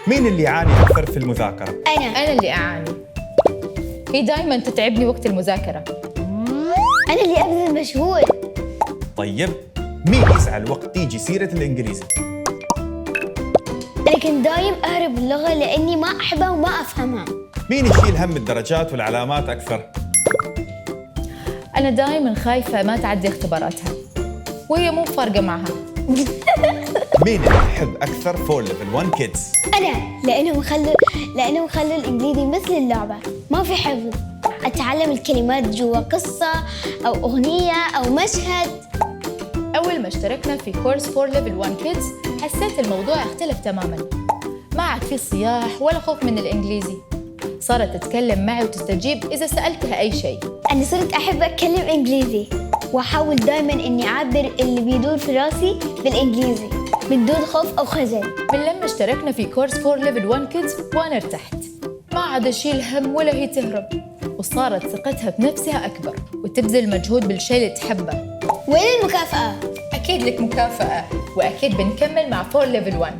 مين اللي يعاني أكثر في المذاكرة؟ أنا. أنا اللي أعاني، هي دايما تتعبني وقت المذاكرة. أنا اللي أبذل مجهود. طيب، مين يزعل وقت تيجي سيرة الإنجليزي؟ أنا كنت دايم أهرب اللغة لأني ما أحبها وما أفهمها. مين يشيل هم الدرجات والعلامات أكثر؟ أنا دايما خايفة ما تعدي اختباراتها، وهي مو فارقة معها. مين اللي يحب أكثر For Level 1 Kids؟ أنا، لأنهم خلوا الإنجليزي مثل اللعبة، ما في حفظ. أتعلم الكلمات جوا قصة أو أغنية أو مشهد. أول ما اشتركنا في كورس For Level 1 Kids حسيت الموضوع اختلف تماما. ما عاد في صياح ولا خوف من الإنجليزي. صارت تتكلم معي وتستجيب إذا سألتها أي شيء. أنا صرت أحب أتكلم إنجليزي وأحاول دايما إني أعبر اللي بيدور في راسي بالإنجليزي من دون خوف أو خجل. من لما اشتركنا في كورس For Level 1 Kids وأنا ارتحت، ما عاد أشيل هم ولا هي تهرب، وصارت ثقتها بنفسها أكبر وتبذل مجهود بالشيء اللي تحبه. وين المكافأة؟ أكيد لك مكافأة، وأكيد بنكمل مع For Level 1.